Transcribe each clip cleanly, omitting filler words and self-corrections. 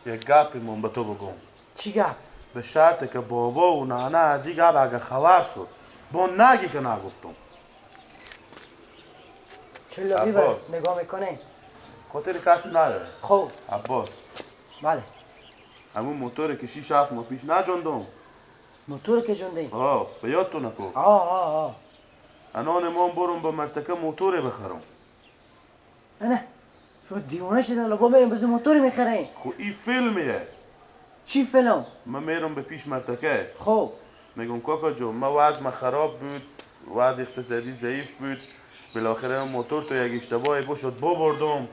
یک گپی من به تو بگم. چی گپ؟ به شرط که بابا و نانه از این گپ اگه خبر شد با نگی که نگفتم. چه لابی بر نگاه میکنه؟ خاطر کسی نداره. خب عباس. بله. همون موتوری که 6-7 ماه پیش نجندم. موتور که جندی؟ آه به یاد تو نکن. آه آه آه. انان ما برم با مرتکه موتور بخرم. نه شما دیوانه شدن لابا میرم بزن موتور میخریم. خب این فیلمیه. چی فیلم؟ من میرم به پیش مرتکه. خب میگم کاکا جون ما وضع خراب بود، وضع اقتصادی ضعیف بود، بالاخره موتور تو یک اشتباهی بشد ببردم.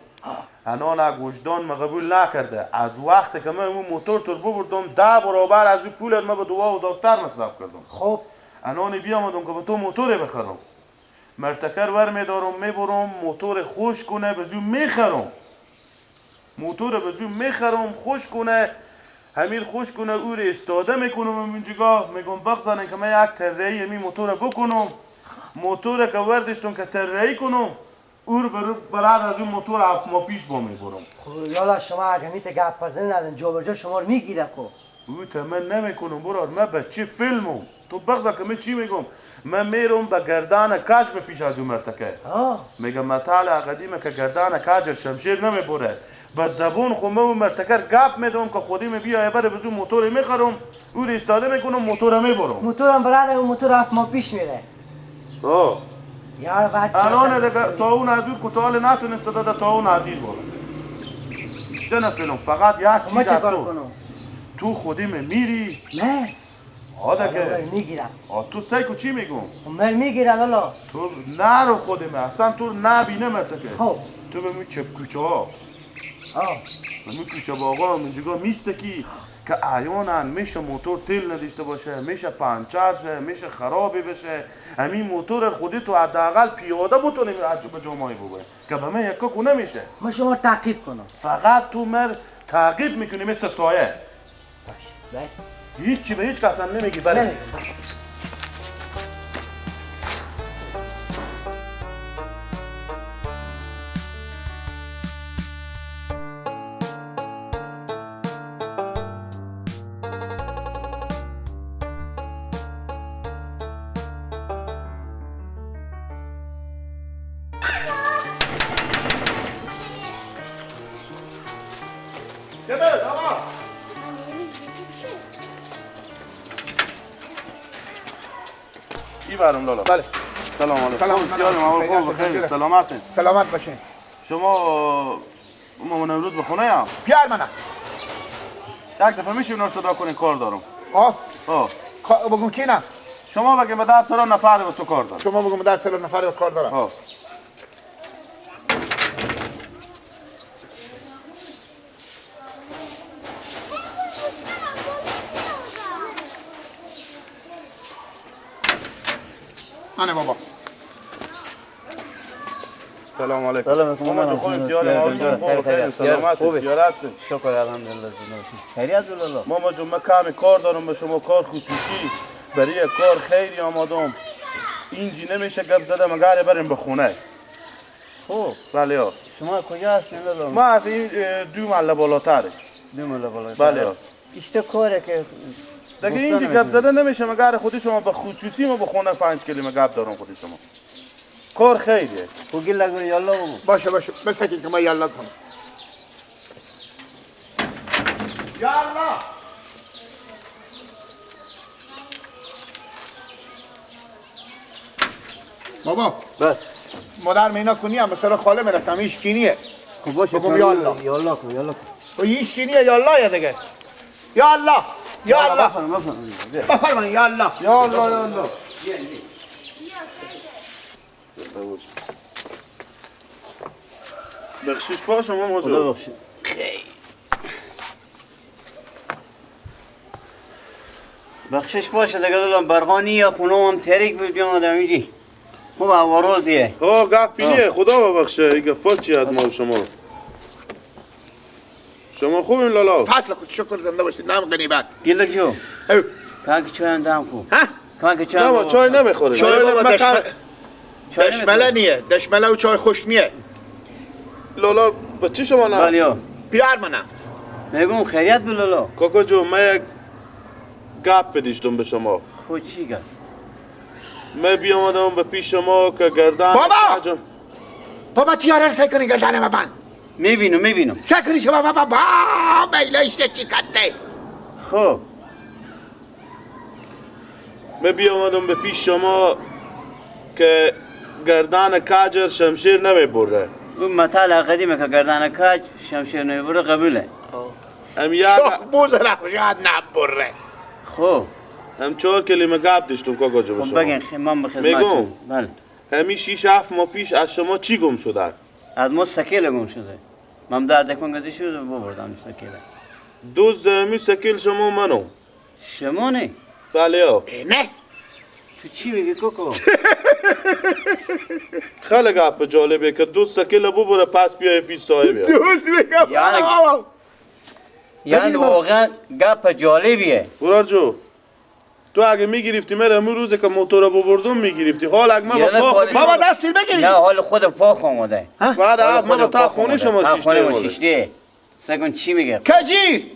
انان وجدان ما قبول نکرده. از وقتی که من اون موتور تو ببردم 10 برابر از اون پول من به دوا و دکتر مصرف کردم. خب انان بیامدم که به تو موتور بخرم. مرتکر ور میدارم میبرم موتور خوش کنه به زو میخرم. موتور به زو میخرم خوش کنه، همیر خوش کنه او رو استاده میکنم اونجا میگم بخزنن که من یک طراحی می موتور بکنم. موتور که وردشتون که طراحی کنم او رو براد از اون موتور 7 ماه پیش با میبرم. خب یالا شما اگه میت گپ پزن ندن جابجا شما رو میگیره کو. او تا من نمیکنم برار، من بچه فیلمم. تو بغزا که من چی میگم؟ من میرم به گردن کج به پیش از اون مرتکه. میگم مطال قدیمه که گردن کج شمشیر نمیبره. به زبون خو من اون مرتکر گپ میدم که خودی می بیای بره بزو موتور میخرم، او رو استاده میکنم موتور میبرم. موتورم برادر اون موتور 7 ماه پیش میره. آه یار بچه الان دیگه تا اون از اون کتال نتونست داده تا اون از این بالا. بیشتر نفعلم فقط یک چیز از تو. تو خودی میری؟ نه. آه دیگه میگیرم. آه تو سیکو چی میگم؟ خب من میگیرم لالا. تو نرو خودم اصلا تو نبینه مرتکه. خب تو به می چپ کوچه ها. آه به می کوچه باغا اینجا میستکی که احیانا میشه موتور تیل نداشته باشه، میشه پنچر شه، میشه خرابی بشه. همین موتور خودی تو حداقل پیاده بتونی به جمعه ببری که به من یکا کو نمیشه. من شما تعقیب کنم. فقط تو مر تعقیب میکنی مثل سایه. باشه بله. هیچی به هیچ کس هم نمیگی. بله نمیگم. لالا. بله. سلام علیکم. سلام علیکم. سلامت. سلامت باشین. شما مامان امروز به خونه ام؟ بیار منم. یک دفعه میشه اینا رو صدا کنین کار دارم. آه. آه. بگم کی نه؟ شما بگم به 10 نفر به تو کار دارم. شما بگم به 10 نفر به کار دارم. آه. آنه بابا. سلام علیکم. سلام علیکم. ماما جون خودم تیار ما خیلی سلامت تیار هستین. شکر الحمدلله زنده باشین. خیریت الله. ماما جون من کمی کار دارم به شما، کار خصوصی برای کار خیلی آمادم. اینجی نمیشه گپ زده مگر بریم به خونه. خب بله ها. شما کجا هستین لالا؟ ما از این 2 محله بالاتره. 2 محله بالاتر. بله ها. ایشته کاره که دیگه اینجا گپ زده نمیشه مگر خودی شما به خصوصی ما به خونه 5 کلمه گپ دارم خودی شما. کار خیلیه. بگی لگو یالا بگو. باشه باشه بس که ما یالا کنم. یالا. بابا. بله. مادر مینا کنی هم مثلا خاله میرفتم هیچ کینیه. خب باشه بگم یالا. یالا کن یالا کن. و هیچ کینیه یالا یا دیگه. یالا. یا الله. بفرمایید یا الله. یا الله یا الله. بخشش با شما موضوع. بخشش باشه دیگه دادم برقانی یا خونه هم تریک بود بیام آدم اینجی. خوب هوا روزیه. آه گپینیه خدا ببخشه این گپا چی از ما و شما. شما خوبین لالا؟ فصل خود شکر زنده باشید نام غنیمت. گیلک جو. او. کانک چای هم دم کو. ها؟ کانک چای. نه با چای نمیخوره. چای بابا دشمله نیه. دشمله و چای خشک نیه. لالا بچه شما نه؟ بله. بیار منم. میگم خیریت بلالا. کاکا جو من یک گپ بدیشتم به شما. خود چی گپ؟ من بیامدم به پیش شما که گردن بابا بابا تیاره رو سعی کنی گردن ما بند. میبینم سعی کنی شما بابا با بیلایشته چی کته. خب من بیامدم به پیش شما که گردن کاجر شمشیر نمیبره. اون مطال قدیمه که گردن کاج شمشیر نمیبره قبوله. هم یک بوز شاید نبره. خب هم 4 کلمه گپ داشتم کاکا جو. خب بگین من به خدمت میگم. بله. همین 6-7 ماه پیش از شما چی گم شده؟ از ما سکیل گم شده. من در دکان گذاشته شده ببردم سکیل. دوز همی سکیل شما منو. شما نه؟ بله ها. نه. تو چی میگی کوکو؟ خیلی گپ جالبه که دوز سکیل ببره پس بیای پیش صاحب. دوز میگم. یعنی واقعا گپ جالبیه. برار جو تو اگه میگرفتی من امروز روزی که موتور رو ببردم میگرفتی. حال اگه من با پا بابا دستی بگیری. نه حال خود پا آمده. بعد از من تا خونه شما شیشته. سگون چی میگه؟ کجی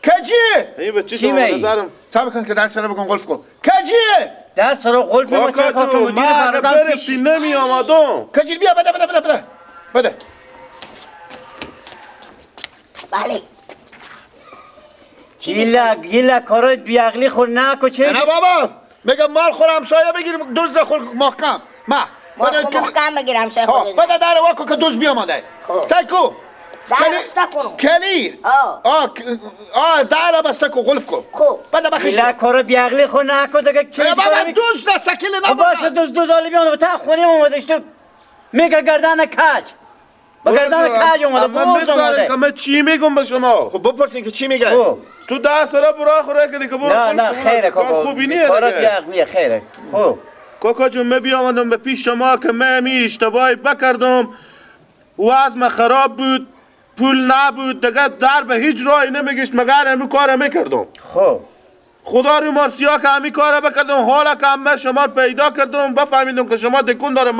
کجی این بچه شما نظرم صبر کن که درس رو بکن قلف کن. کجی درس رو قلف ما چه کار کنم؟ مدیر فرادم پیش نمی آمدم. کجی بیا بده بده بده بده. بله گیلا کارای بیعقلی خور نکو چه؟ نه بابا میگم مال خور همسایه بگیریم دوز خور محکم. ما مال خور محکم بگیرم همسایه خود. بده در واکو که دوز بیامده. سعی کو در بسته کنم. کلی آه در بسته کو قلف کو. خب بده بخش. گیلا کارای بیعقلی خور نکو دیگه چه؟ بابا دوز ده سکیل نبود. باشه دوز حالی بیامده تا خونه اومده تو میگه گردن کج. با گردن کج اومده. من میذارم که من چی میگم به شما. خب بپرسین که چی میگه. تو ده سره برای خوره که دیگه برو. نه نه خیره کاکا خوبی نیه کارا بیعقلیه خیره. خب کاکا جون من بیامدم به پیش شما که من می اشتباهی بکردم، وضع خراب بود، پول نبود، دیگه در به هیچ راهی نمیگشت مگر همی کار میکردم. خب خدا رو مارسیا که همی کار بکردم. حالا که من شما پیدا کردم بفهمیدم که شما دکون داره،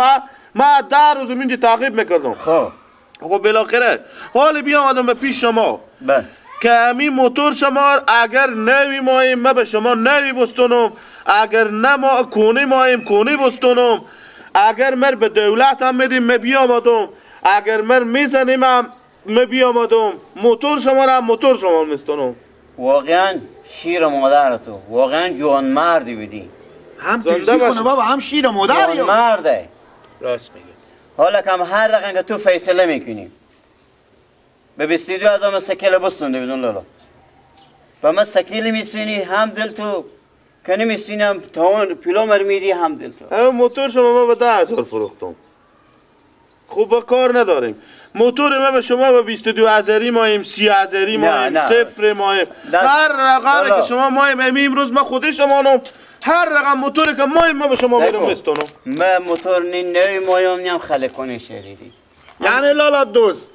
ما 10 روز اینجا تعقیب میکردم. خب خب بالاخره حال بیامدم به پیش شما بله که همی موتور شما اگر نوی ماییم من به شما نوی بستونم، اگر نه ما کونی ماییم کونی بستونم، اگر مر به دولت هم میدیم من بیامدم، اگر مر میزنیم هم من بیامدم، موتور شما را هم موتور شما میستونم. واقعا شیر مادر تو واقعا جوان مردی بودی. هم پیسی کنه بابا هم شیر مادر جوان مرده. راست میگه. حالا که هر رقم که تو فیصله میکنیم به 22,000 سکیل بستونده بدون لالا به من سکیل میسونی هم دل تو که نمیسونی هم تاون پیلومر میدی هم دل تو. موتور شما ما به 10,000 فروختم. خب با کار نداریم. موتور ما به شما به 22,000 ماییم، 30,000 ماییم، 0 ماییم، هر رقمی که شما ماییم. امروز ما خودی شما نم هر رقم موتوری که ماییم ما به شما میرم بستونم. من موتور نی نوی مایم نیم خلق کنی شریدی. یعنی لالا دوز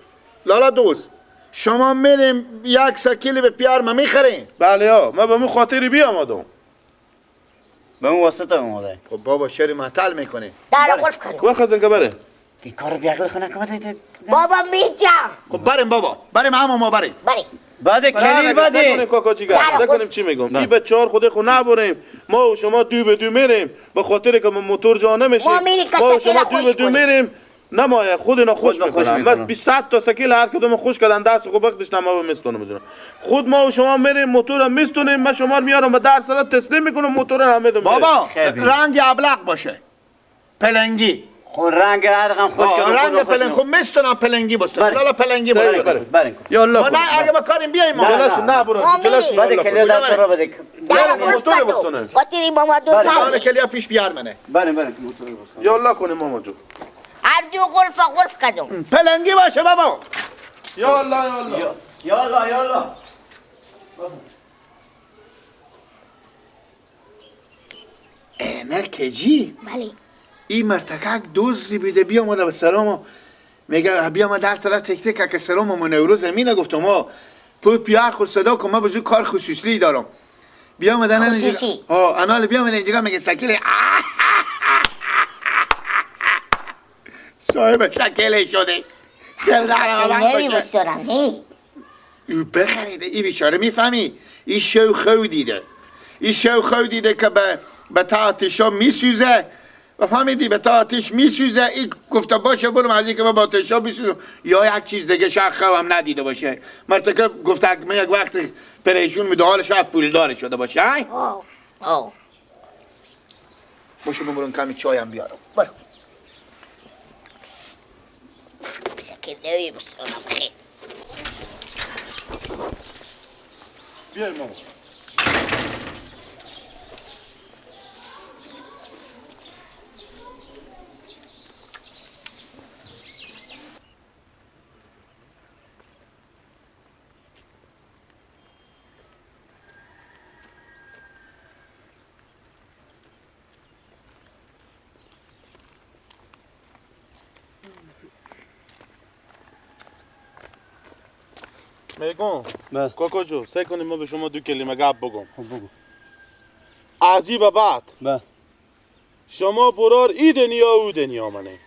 لالا دوز شما میریم یک سکیل به پیار ما میخریم. بله ها من به مو خاطری بیامدم. به اون واسطه اومده. خب بابا شری معطل میکنه. در قلف کنیم. وخزن که بره. کی کار بیعقل خونه که بابا میجام. خب بریم بابا بریم عمو ما بریم. بریم. بعد کلی بعد کاکا جیگر نکنیم چی میگم. ای به 4 خود خو نبریم ما و شما دو به دو میریم به خاطر که موتور جا نمیشه. ما و شما دو به دو میریم نمایه خود اینا خوش میکنن. من 20 تا سکیل هر کدوم خوش کردن دست خود بخدش نما میستونم میزنم. خود ما و شما میریم موتور رو میستونیم، من شما رو میارم به در سر تسلیم میکنم موتور رو هم میدم. بابا رنگ ابلق باشه پلنگی. خب رنگ هر رقم خوش کردم رنگ پلنگ خب میستونم پلنگی بستونم. لالا پلنگی بریم بریم یا الله. نه اگه ما کاریم بیایم ما جلس نه برو جلس بعد کلیا دست رو بده. موتور بستونم خاطری ماما دو تا کلیا پیش بیار منه. بریم بریم موتور بستونم. یا الله کنه ماما جو. هر دو قلف قلف کردم. پلنگی باشه بابا. یا الله یا الله یا الله یا الله. نه کجی؟ بله این مرتکک دوزی بیده بیامده به سلام میگه بیا ما در سر تک تک که سلام ما نوروز زمینه. گفتم ما پول پیار خود صدا کن من بزرگ کار خصوصی دارم. بیامدن خصوصی ها انال بیامدن اینجا میگه سکیل صاحب سکیل شده. نمی بسترم هی. او بخریده ای بیچاره میفهمی؟ ای شو خو دیده. ای شو خو دیده که به تا آتشا میسوزه. و فهمیدی به تا آتش میسوزه. ای گفته باشه برم از اینکه من با آتشا میسوزم یا یک چیز دیگه شاید خوام ندیده باشه. مرتکه گفته من یک وقت پریشون میده حال شاید پولدار شده باشه. ای؟ آه باشه ببرم کمی چایم بیارم. برو. سکینه بستونم بخیر. بیای ماما. میگم کاکا جو سعی کنیم ما به شما دو کلمه گپ بگم. خب بگو. از این به بعد شما برار ای دنیا او دنیا منه.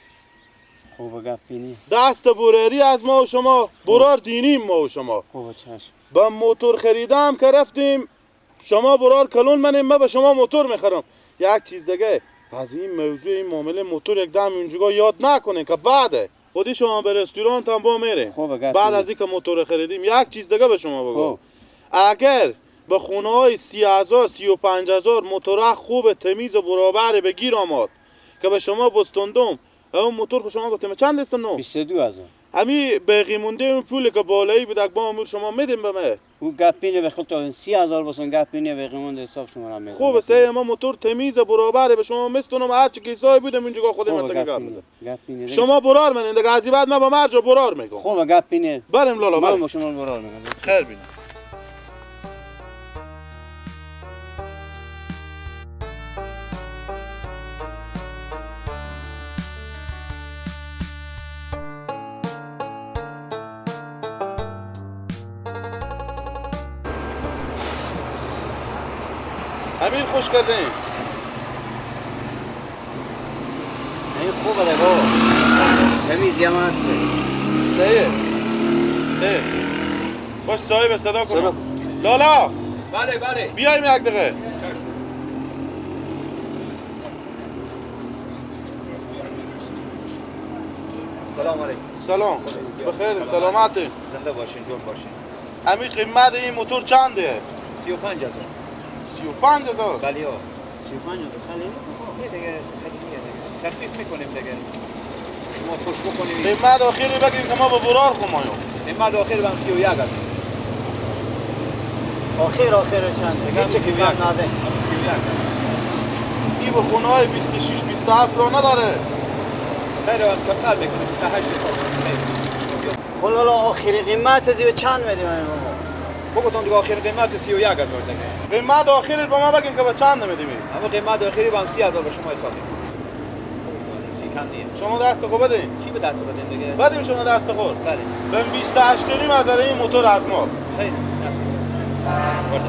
خوب گپ بینی. دست براری از ما و شما برار دینیم ما و شما. خوب چشم. با موتور خریدم که رفتیم شما برار کلون منیم من به شما موتور میخرم. یک چیز دیگه از این موضوع این معامله موتور یک دم اونجا یاد نکنین که بعده خودی شما به رستوران هم با میره. بعد از اینکه موتور خریدیم یک چیز دیگه به شما بگم. اگر به خونه های 30,000 35,000 موتور خوب تمیز و برابر به گیر آمد که به شما بستندم اون موتور که شما گفتیم چند استندم؟ 22,000. همی باقی مونده اون پولی که بالایی بود با امور شما میدیم به من. او گپ اینه به خودت 30,000 بسون گپ اینه باقی مونده حساب شما را میدم. خوب سه ما موتور تمیز برابر به شما مستونم هر چی کیسای بودم اونجا خودم مرتکه گپ میزنم. شما برار من دیگه از بعد من با مرجا برار میگم. خوب گپ اینه. بریم لالا بریم. من شما برار میگم. خیر بینه. امیر خوش کردین. این خوبه دیگه. تمیزی هم هست. سه. سه. باش صاحب صدا کنم. لالا. بله بله. بیایم یک دقیقه. سلام علیکم. سلام. بخیر سلامتی. زنده باشین جور باشین. امیر قیمت این موتور چنده؟ 35,000. 35,000. بله ها. 35,000 خیلی نه دیگه خیلی نیه دیگه. تخفیف میکنیم دیگه. شما خوش بکنیم. قیمت آخری بگیم که ما به برار خماییم. قیمت آخری بهم 31,000. آخر چند؟ دیگه چه کم نده. 31. این به خونه های 26 27 رو نداره. خیلی هم کمتر میکنیم 28 حساب. خلالا آخری قیمت از چند میدیم ما؟ بگو دیگه آخر قیمت 31,000 دیگه. قیمت آخری به ما بگین که به چند میدیم؟ اما قیمت آخری به 30,000 به شما حساب میکنم. سی کم نیه. شما دست خود بدین. چی به دست بدین دیگه؟ بدیم شما دست خود. بله. به 28,500 این موتور از ما. خیلی.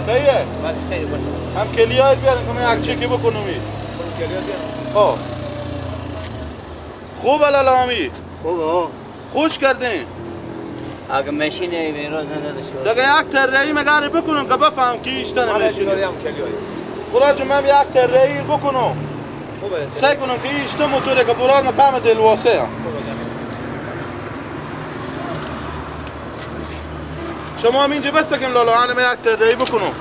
صحیحه؟ بله خیلی باشه. هم کلیای بیارین که من یک چکی بکنم. کلیات بیارم. خب. خوب لالا امیر. خوبه. خوش کردین. اگه ماشین بیرون نداشت دیگه یک تره‌ای مگاره بکنم که بفهم که ایشتن ماشین. برار جون من یک تره‌ای بکنم. خوبه. سعی کنم که ایشتن موتوره که برار مقام دلواسه. شما هم اینجا بس تکیم لالا من یک تره‌ای بکنم.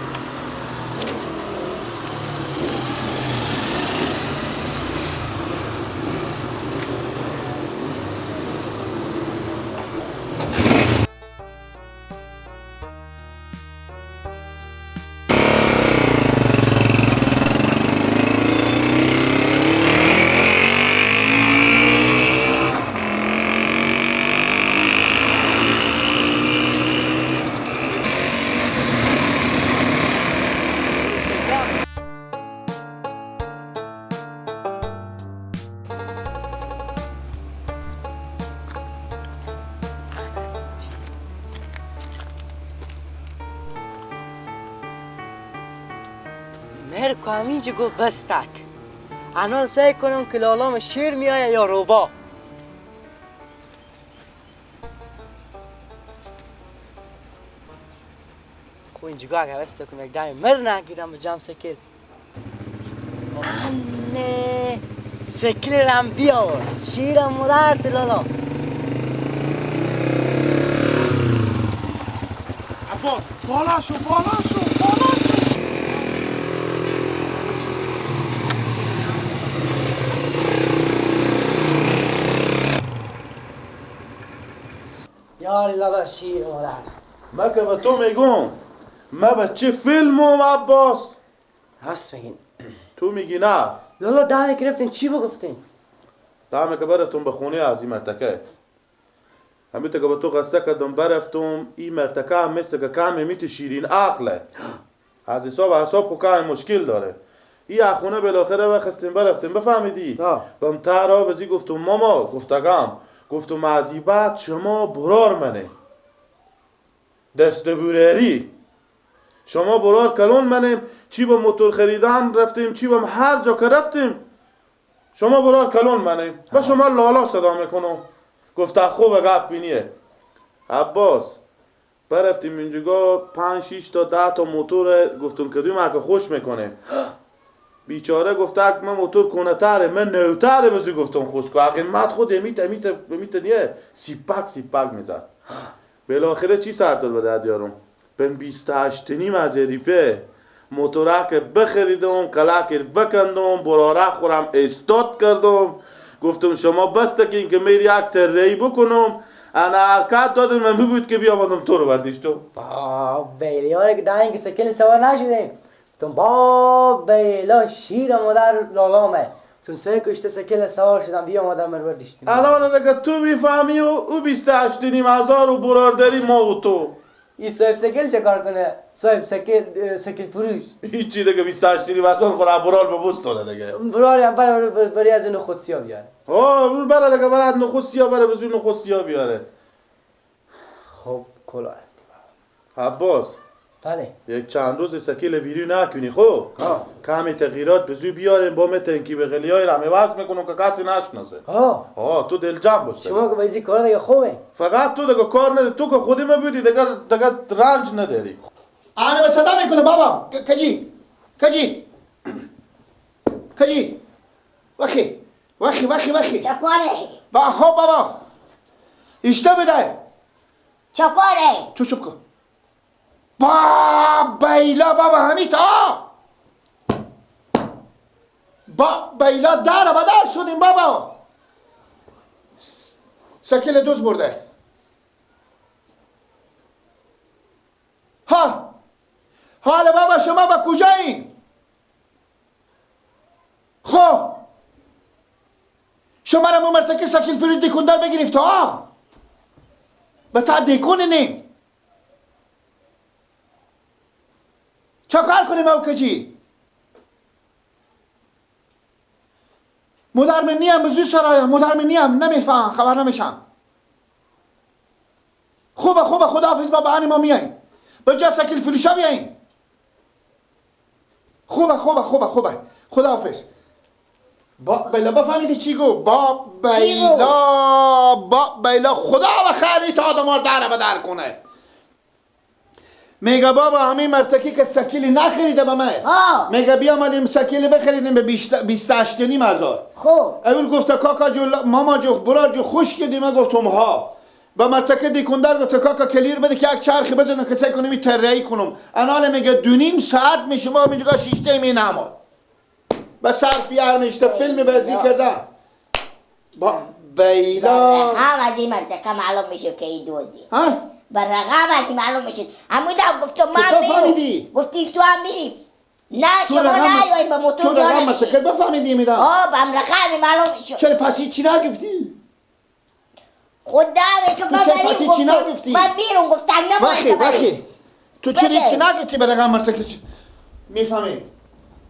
مرکو همینجا گفت بس تک. الان سعی کنم که لالام شیر میآید یا روبا. اینجا اگه وست کنم یک دم مر نگیرم به جمع سکل. انه سکل رم بیاورد شیرم مادر لالا. عباس بالا شو بالا شو بالا شو. یاری لالا شیر مادر. من که به تو میگم من به چه فیلمم عباس؟ راست میگین. تو میگی نه. لالا دمه که رفتین چی بگفتین؟ دمه که برفتم به خونه از این مرتکه. همین که به تو قصه کردم برفتم این مرتکه هم مثل که کم میت شیرین عقله. از حساب خو کم مشکل داره. این خونه بالاخره بخستیم برفتیم بفهمیدی؟ بم ترا بزی گفتم ماما گفتگم گفتم از این بعد شما برار منه. دست بورری شما برار کلون منیم چی با موتور خریدن رفتیم چی با هر جا که رفتیم شما برار کلون منیم و شما لالا صدا میکنم. گفت خوب گپ بینیه عباس. برفتیم اینجا 5 6 تا 10 تا موتور گفتم که دوی مرکه خوش میکنه. بیچاره گفت من موتور کنه تره من نوتره بزی گفتم خوش کن. قیمت خود امیت نیه سیپک میزد. بالاخره چی سرتر به داد یارم؟ بن 28.5 از ریپه موتورک بخریدم کلاک بکندم براره خورم استاد کردم. گفتم شما بسته که اینکه میری یک ترهی بکنم انا حرکت دادم من بود که بیامدم تو رو بردیشتم. با بیلیاره که دهنگ سکل سوار نشدیم. گفتم با بیلا شیر مادر لالامه. تو سه کشته سکل سوار شدم بیامدم من بردیشتیم. الان دیگه تو میفهمی و او 28.5 هزار و براردری ما و تو. این صاحب سکل چه کار کنه؟ صاحب سکل سکل فروش هیچی دیگه 28.5 هزار خور برار به بوستونه دیگه. برار هم بری از نخود سیاه بیاره. آه بره دیگه بره از نخود سیاه بره بزوی نخود سیاه بیاره. خب کلا رفتیم عباس. بله. یک چند روز سکیل بیرون نکنی خب؟ کمی تغییرات بزوی بیاریم با متنکی به غلیای رمه وز میکنم که کسی نشناسه. آه تو دل جمع باش. شما که بایزی کار دیگه خوبه. فقط تو دیگه کار نده تو که خودی ما بودی دیگه رنج نداری. آنه به صدا میکنه بابا. کجی کجی کجی وخی وخی وخی وخی چکاره؟ با خب بابا اشته بده. چکاره؟ تو چپ کن. با بیلا بابا همیتا با بیلا در بدر شدیم بابا. سکیل دوز برده. ها حالا بابا شما با کجایین؟ خب شما را مرتکی سکیل فروش دیکوندر بگیرید تا به تا دیکون نیم چه کار کنیم او کجی؟ مادر من نیم بزوی سرایم مادر من نیم نمیفهم خبر نمیشم. خوبه خوبه خداحافظ بابا انی ما میاییم به جا سکیل فروشا بیاییم. خوبه خوبه خوبه خوبه خداحافظ. با بیلا بفهمیدی چی گو؟ با بیلا با بیلا خدا و خیلی تا آدم ها در به در کنه. میگه بابا همین مرتکی که سکیلی نخریده به من. میگه بیامدیم سکیلی بخریدیم به 28.5 هزار. خب اول گفته کاکا جو ماما جو برار جو خوش کردی. من گفتم ها. به مرتکه دیکوندر گفته کاکا کلیر بده که یک چرخی بزنم که سعی کنم ترهی کنم. اناله میگه 2.5 ساعت میشه ما اینجا شیشته می نماد. به سر پیار میشته فیلم بازی کردن. با بیلا رقم از این مرتکه معلوم میشه که این دوزی. ها؟ برقم از معلوم میشد. عمودم گفتم من میرم. گفتی تو هم میری. نه شما نیاین با موتور تو رقم مسکر بفهمیدی میدم. آه بم رقم معلوم میشد. چرا پسی چی نگفتی؟ خدا که من میرم. من میرم گفتم نه. وخی وخی تو چرا چی نگفتی به رقم مرتکه؟ میفهمی؟